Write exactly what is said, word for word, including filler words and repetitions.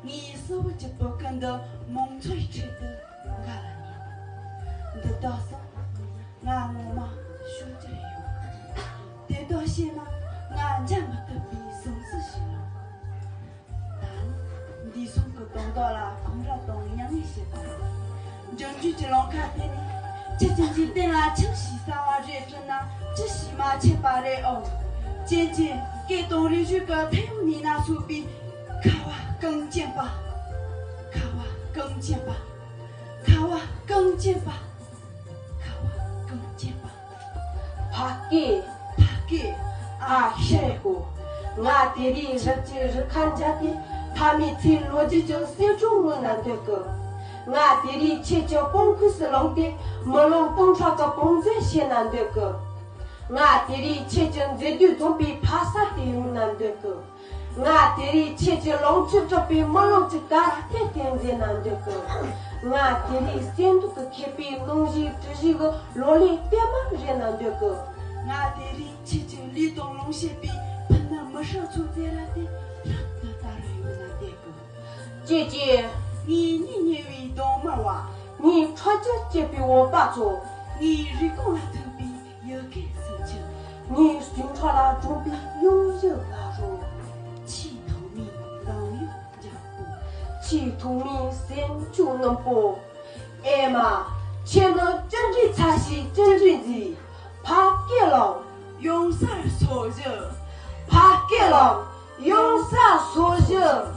ངའི་སྲུ་བུ་གྱི་བུ་སྐུ་འདི་མང་ཚོགས་ཁྲོད་དུ་འགའ་ལ་ཉན། འདི་དག་སོགས་ང་ངོ་མ་ཤོད་རྒྱུ་རེད་ཡོད། དེ་དག་ཤེས་ན་ང་འཇལ་མི་ཐུབ་པའི་བསམ་ཚུལ་ཞིག་ཡོད། ད་ནི་འདས་སོང་གི་དོན་དག་ལ་ཁོང་ར་དང་མཉམ་ལས་བྱེད་པ་རེད། འབྱུང་འགྱུར་གྱི་ལམ་ཁ་དེ་ནས་ཁྱེད་ཀྱི་འཇིག་རྟེན་ལ་ཆི་ཞིག་གསང་བ་རེད་དྲིས་ན་ཅི་ཞིག་མ་ཆད་པ་རེད་ཨོ། ཅན་གྱི་སྐད་དང་རིག་གཞུང་གི་ཕན་ཡོན་ནི་ན་སོགས་པའི་ཁ་བ་གངས་ཅན་པ། ཁ་བ་གངས་ཅན་པ། ཁ་བ་གངས་ཅན་པ། ཁ་བ་གངས་ཅན་པ། ཕ་སྐད། ཕ་སྐད། ཨ་ཤེས་གོ། ང་དེ་རིང་རི་ཆུ་རི་ཁ་མཇལ་ཏེ་ཕ་མའི་ཚེ་ལོ་རྒྱུས་ཀྱི་གསེར་སྒྲོམ་མངོན་ན་འདོད་གི། ང་དེ་རིང་ཁྱེད་ཀྱི་དཔུང་ཁུག་སུ་ལངས་ཏེ་རྨི་ལམ་སྟོང་ཕྲག་གི་བང་མཛོད་བྱེད་ན་འདོད་གི། ང་དེ་རིང་ཁྱེད་ཀྱི་མཛེས་སྡུག་འཛོམས་པའི་ཕ་ས་དེ་ཡོང་ན་འདོད་གི། ང་དེ་རིང་ཁྱེད་ཀྱི་ལོངས་སྤྱོད་དྲག་པའི་རྨི་ལམ་གྱི་གར་སྟེགས་དེ་མཛེས་ན་འདོད་གི། ང་དེ་རིང་གསེར་མདོག་གི་མཁས་པའི་ནང་བཞིན་གྲུ་བཞི་གི་ལོ་ལེགས་པད་མ་རེད་ན་འདོད་གི། ང་དེ་རིང་ཁྱེད་ཀྱི་ལུས་དང་ལོངས་སྤྱོད་པའི་ཕུ་ནུ་མི་ཧྲག་ཚོ་ཙེ་ར་དེ་རབ་ཏུ་དར་ཡོད་ན་འདོད་གི། ཅེ་ཅེ། ངའི་གཉེན་ཉེ་བའི་གདོང་དམར་བ། ངའི་ཁྲག་རྒྱུད་སྐྱེས་པའི་འོད་པ་ཚོ། ངའི་རུས་ཁོག་ལ་ཐུག་པའི་ཡུལ་སྐད་སེམས་ཆུ། ངའི་སུན་ཁྲག་ལ་གྲོངས་པའི་ཡུམ་གཞི་ང་རོ། ཆེས་ཐོག་མའི་འདམ་གཡོག་རྒྱལ་པོ། ཆེས་ཐོག་མའི་སེམས་ཆུ་སྣུམ་པོ། ཨེ་མ། ཁྱེད་ནི་ཅི་འདྲའི་ཚ་ཞིང་ཅི་འདྲའི་མཛེས། ཕ་སྐད་ལ། ཡོང་སར་སོ་བཞི། ཕ་སྐད་ལ། ཡོང་སར་སོ་བཞི།